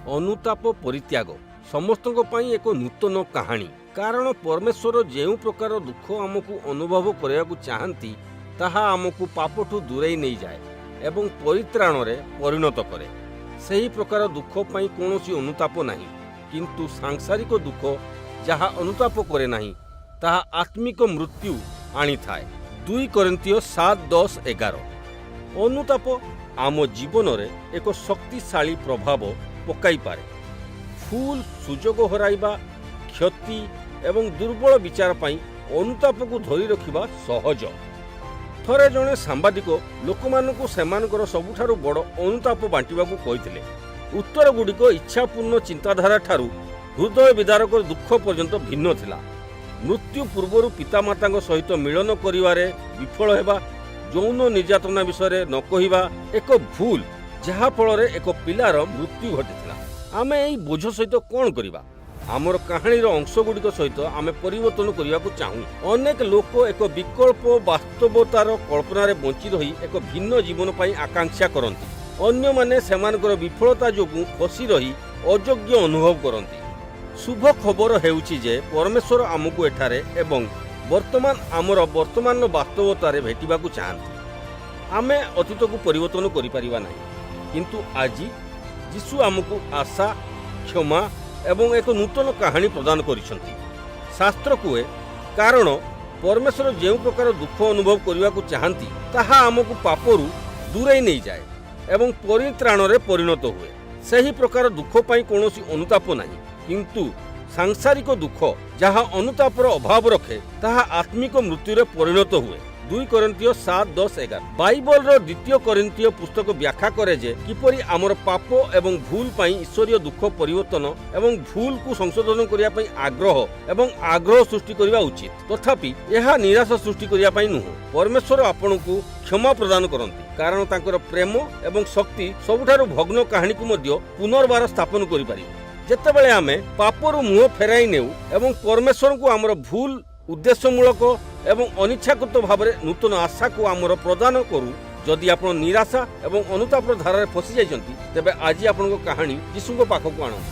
ଅନୁତାପ ପରିତ୍ୟାଗ ସମସ୍ତଙ୍କ ପାଇଁ ଏକ ନୂତନ କାହାଣୀ, କାରଣ ପରମେଶ୍ୱର ଯେଉଁ ପ୍ରକାର ଦୁଃଖ ଆମକୁ ଅନୁଭବ କରିବାକୁ ଚାହାନ୍ତି, ତାହା ଆମକୁ ପାପଠୁ ଦୂରେଇ ନେଇଯାଏ ଏବଂ ପରିତ୍ରାଣରେ ପରିଣତ କରେ। ସେହି ପ୍ରକାର ଦୁଃଖ ପାଇଁ କୌଣସି ଅନୁତାପ ନାହିଁ, କିନ୍ତୁ ସାଂସାରିକ ଦୁଃଖ ଯାହା ଅନୁତାପ କରେ ନାହିଁ, ତାହା ଆତ୍ମିକ ମୃତ୍ୟୁ ଆଣିଥାଏ। 2 କରିନ୍ଥୀୟ 7:10-11। ଅନୁତାପ ଆମ ଜୀବନରେ ଏକ ଶକ୍ତିଶାଳୀ ପ୍ରଭାବ ପକାଇପାରେ। ଭୁଲ, ସୁଯୋଗ ହରାଇବା, କ୍ଷତି ଏବଂ ଦୁର୍ବଳ ବିଚାର ପାଇଁ ଅନୁତାପକୁ ଧରି ରଖିବା ସହଜ। ଥରେ ଜଣେ ସାମ୍ବାଦିକ ଲୋକମାନଙ୍କୁ ସେମାନଙ୍କର ସବୁଠାରୁ ବଡ଼ ଅନୁତାପ ବାଣ୍ଟିବାକୁ କହିଥିଲେ। ଉତ୍ତରଗୁଡ଼ିକ ଇଚ୍ଛାପୂର୍ଣ୍ଣ ଚିନ୍ତାଧାରା ଠାରୁ ହୃଦୟ ବିଦାରକ ଦୁଃଖ ପର୍ଯ୍ୟନ୍ତ ଭିନ୍ନ ଥିଲା। ମୃତ୍ୟୁ ପୂର୍ବରୁ ପିତାମାତାଙ୍କ ସହିତ ମିଳନ କରିବାରେ ବିଫଳ ହେବା, ଯୌନ ନିର୍ଯାତନା ବିଷୟରେ ନ କହିବା ଏକ ଭୁଲ ଯାହା ଫଳରେ ଏକ ପିଲାର ମୃତ୍ୟୁ ଘଟିଥିଲା। ଆମେ ଏହି ବୋଝ ସହିତ କ'ଣ କରିବା? ଆମର କାହାଣୀର ଅଂଶଗୁଡ଼ିକ ସହିତ ଆମେ ପରିବର୍ତ୍ତନ କରିବାକୁ ଚାହୁଁ। ଅନେକ ଲୋକ ଏକ ବିକଳ୍ପ ବାସ୍ତବତାର କଳ୍ପନାରେ ବଞ୍ଚି ରହି ଏକ ଭିନ୍ନ ଜୀବନ ପାଇଁ ଆକାଂକ୍ଷା କରନ୍ତି। ଅନ୍ୟମାନେ ସେମାନଙ୍କର ବିଫଳତା ଯୋଗୁଁ ଫସି ରହି ଅଯୋଗ୍ୟ ଅନୁଭବ କରନ୍ତି। ଶୁଭ ଖବର ହେଉଛି ଯେ ପରମେଶ୍ୱର ଆମକୁ ଏଠାରେ ଏବଂ ବର୍ତ୍ତମାନ, ଆମର ବର୍ତ୍ତମାନର ବାସ୍ତବତାରେ ଭେଟିବାକୁ ଚାହାନ୍ତି। ଆମେ ଅତୀତକୁ ପରିବର୍ତ୍ତନ କରିପାରିବା ନାହିଁ, କିନ୍ତୁ ଆଜି ଯୀଶୁ ଆମକୁ ଆଶା, କ୍ଷମା ଏବଂ ଏକ ନୂତନ କାହାଣୀ ପ୍ରଦାନ କରିଛନ୍ତି। ଶାସ୍ତ୍ର କୁହେ, କାରଣ ପରମେଶ୍ୱର ଯେଉଁ ପ୍ରକାର ଦୁଃଖ ଅନୁଭବ କରିବାକୁ ଚାହାନ୍ତି, ତାହା ଆମକୁ ପାପରୁ ଦୂରେଇ ନେଇଯାଏ ଏବଂ ପରିତ୍ରାଣରେ ପରିଣତ ହୁଏ। ସେହି ପ୍ରକାର ଦୁଃଖ ପାଇଁ କୌଣସି ଅନୁତାପ ନାହିଁ, କିନ୍ତୁ ସାଂସାରିକ ଦୁଃଖ ଯାହା ଅନୁତାପର ଅଭାବ ରଖେ, ତାହା ଆତ୍ମିକ ମୃତ୍ୟୁରେ ପରିଣତ ହୁଏ। 2 କରିନ୍ଥୀୟ 7:10-11। ବାଇବଲର ଦ୍ୱିତୀୟ କରିନ୍ଥୀୟ ପୁସ୍ତକ ବ୍ୟାଖ୍ୟା କରେ ଯେ କିପରି ଆମର ପାପ ଏବଂ ଭୁଲ ପାଇଁ ଈଶ୍ୱରୀୟ ଦୁଃଖ ପରିବର୍ତ୍ତନ ଏବଂ ଭୁଲକୁ ସଂଶୋଧନ କରିବା ପାଇଁ ଆଗ୍ରହ ଏବଂ ଆଗ୍ରହ ସୃଷ୍ଟି କରିବା ଉଚିତ। ତଥାପି ଏହା ନିରାଶା ସୃଷ୍ଟି କରିବା ପାଇଁ ନୁହଁ। ପରମେଶ୍ୱର ଆପଣଙ୍କୁ କ୍ଷମା ପ୍ରଦାନ କରନ୍ତି, କାରଣ ତାଙ୍କର ପ୍ରେମ ଏବଂ ଶକ୍ତି ସବୁଠାରୁ ଭଗ୍ନ କାହାଣୀକୁ ମଧ୍ୟ ପୁନର୍ବାର ସ୍ଥାପନ କରିପାରିବ। ଯେତେବେଳେ ଆମେ ପାପରୁ ମୁହଁ ଫେରାଇ ନେଉ ଏବଂ ପରମେଶ୍ୱରଙ୍କୁ ଆମର ଭୁଲ ଉଦ୍ଦେଶ୍ୟମୂଳକ ଏବଂ ଅନିଚ୍ଛାକୃତ ଭାବରେ ନୂତନ ଆଶାକୁ ଆମର ପ୍ରଦାନ କରୁ। ଯଦି ଆପଣ ନିରାଶା ଏବଂ ଅନୁତାପର ଧାରାରେ ଫସି ଯାଇଛନ୍ତି, ତେବେ ଆଜି ଆପଣଙ୍କ କାହାଣୀ ଯୀଶୁଙ୍କ ପାଖକୁ ଆଣନ୍ତୁ।